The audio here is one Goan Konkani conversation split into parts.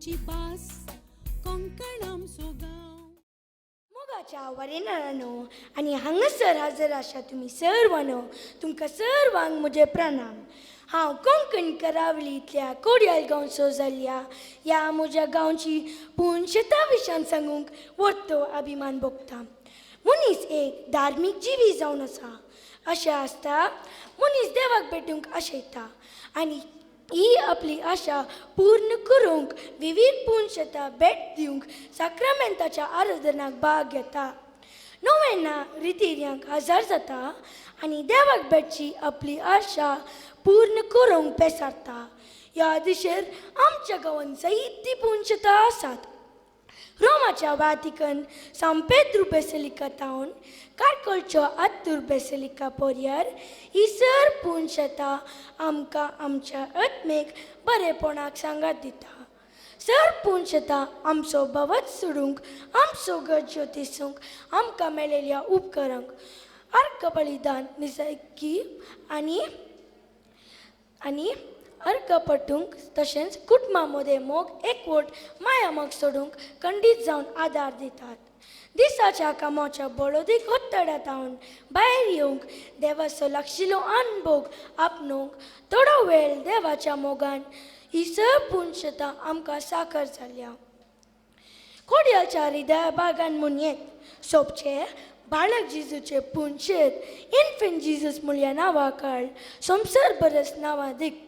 आमची भास, कोंकण आमचो गांव. मोगाच्या वरेणारानो आनी हांगासर हजर आसा तुमी सर्वांनो, तुमकां सर्वांक म्हजे प्रणाम. हांव कोंकण करावलींतल्या कोडयाल गांवचो जाल्ल्या ह्या म्हज्या गांवची पूण शेता विशयान सांगूंक व्हडतो अभिमान भोगता. मनीस एक धार्मीक जिवी जावन आसा. अशें आसता मनीस देवाक भेटूंक आशयता आनी ही आपली आशा पूर्ण करूंक विवीध पुनशेतां भेट दिवंक साक्रामेंताच्या आराधनाक भाग घेता, नोवेना रितिऱ्यांक हजर जाता आनी देवाक भेटची आपली आशा पूर्ण करूंक पेसारता. ह्या दिशेर आमच्या गांवांत जायतीं पुनशेतां आसात. रोमाच्या वातिकन सांपेद्रू बेसिलिका थावन कारकोलचो आत्तूर बेसिलिका पोरयार ही सर पुनशेतां आमकां आमच्या आत्मेक बरेपणाक सांगात दिता. सर पुनशेतां आमचो भवत सोडूंक, आमचो गरजो दिसूंक, आमकां मेळिल्ल्या उपकरांक अर्क बलिदान निजायकी आनी आनी अर्क पटूंक, तशेंच कुटुंबा मदें मोग, एकवट, माया मोग सोडूंक खंडीत जावन आदार दितात. दिसाच्या कामाच्या बळोदीक ಒತ್ತಡ थावन भायर येवंक, देवाचो लागशिल्लो अनभोग आपणूंक थोडो वेळ देवाच्या मोगान ही सर पुनशेतां आमकां साकर जाल्या. कोडयालच्या हृदया बागान म्हूण येत सोबचे बाळक जेजूचे पुनशेत इन्फंट जिजस म्हणल्या नांवा काळ संवसार बरस नांवां दीक.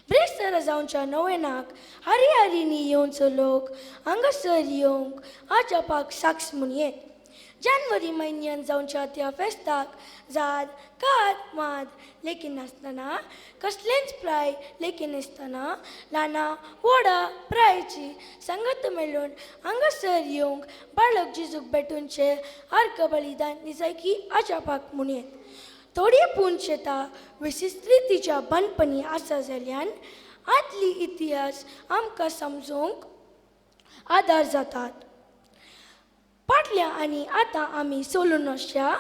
ब्रेस्तारा जावच्या नोवेनाक हरी हरीनी येवचो लोक हांगासर येवंक आजापाक साक्ष म्हूण येत. जानेवारी म्हयन्यान जावच्या त्या फेस्ताक जात कात मात लेखिनासतना, कसलेंच प्राय लेखिनासतना ल्हाना व्हडा प्रायची संगत मेळून हांगासर येवंक बाळक जेजूक भेटूनचे अर्क बलिदान निजायकी आजापाक म्हूण येत. थोडी पुनशेतां विशिश्ट रितीच्या बांदपणी आसा जाल्यान आदली इतिहास आमकां समजूंक आदार जातात. फाटल्या आनी आतां आमी सोलून अशा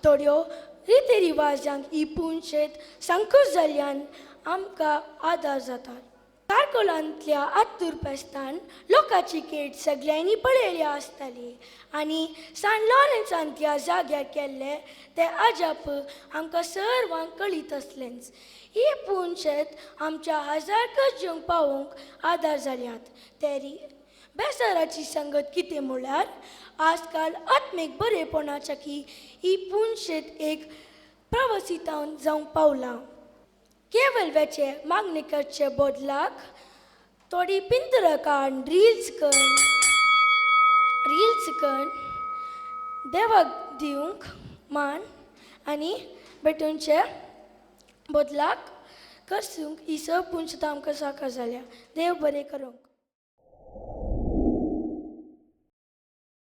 थोड्यो रिती रिवाजांक ही पुनशेत सांकूर जाल्ल्यान आमकां आदार जातात. कारकोलांतल्या आत्तूर फेस्तान लोकांची केट सगळ्यांनी पळयल्या आसताली आनी सान लॉरेन्सांतल्या जाग्यार केल्ले ते अजाप आमकां सर्वांक कळीत आसलेंच. ही पुनशेत आमच्या हजार गरजेंक पावोवंक आदार जाल्यात. तरी बेजाराची संगत कितें म्हळ्यार आजकाल आत्मीक बरेपणाच्या की ही पुनशेत एक प्रवसितावन जावंक पावलां. केवल वेचे मागणी करचे बदलाक थोडी पिंतरां काड रिल्स कन्न देवाक दिवंक मान आनी भेटोवचे बदलाक करसूंक ही सग पुनशेतां आमकां साकर जाल्या. देव बरें करूंक.